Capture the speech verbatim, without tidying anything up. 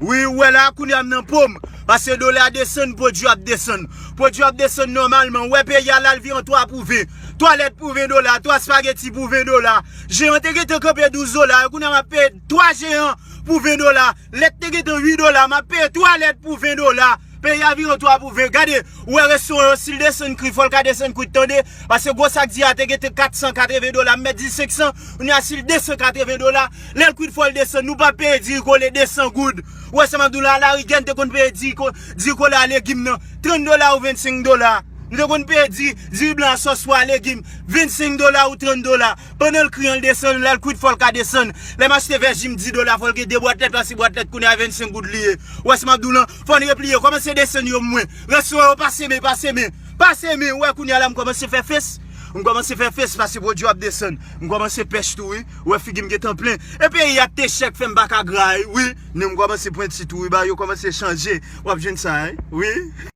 Wi, ou wè la, kounye a m nan po m. Paske dola desann, pwodui ap desann. Pwodui ap desann nòmalman. Ou wè peyi a la, l vin an twa pou ven. Twalèt pou ven dola, twa espageti pou ven dola. Jeyan te gentan kanpe douz dola, kounye a m ap peye twa jeyan pou ven dola. Lèt te gentan uit dola, m ap peye twa lèt pou ven dola. Peyi a vin an twa pou ven. Gade, ou wè restoran yo, si l desann pri, fò l ka desann kwit, tande. Paske gwo sak diri a te gentan kat san katreven dola, m mèt di senk san, kounye a si l desann katreven dola, lè l kwit fò l desann, nou pa peye diri kole desan goud. Ou wè sa m ap di w la, Larigèn te konn peye diri ko-, diri kole a legim nan, trant dola ou vennsenk dola. Nou te konn peye diri, diri blan a sòs pwa legim, vennsenk dola ou trant dola. Pandan l kri an, l desann, lè l kwit fò l ka desann. Lè m achte vèjim dis dola, fò l gen de bwat lèt, paske bwat lèt kounye a vennsenk goud li ye. Ou wè sa m ap di w lan, fò n repliye, kòmanse desann yo mwen. Restoran yo pase men, pase men, pase men. Ou wè kounye a la m kòmanse fè fes. M kòmanse fè fes paske pwodui ap desann. M kòmanse pèch tou wi. Ou wè figi m gentan plen. E peyi a te chè k fè m pa ka gray wi. Men m kòmanse pwenti tou wi, bagay yo kòmanse chanje. W ap jwenn sa wi.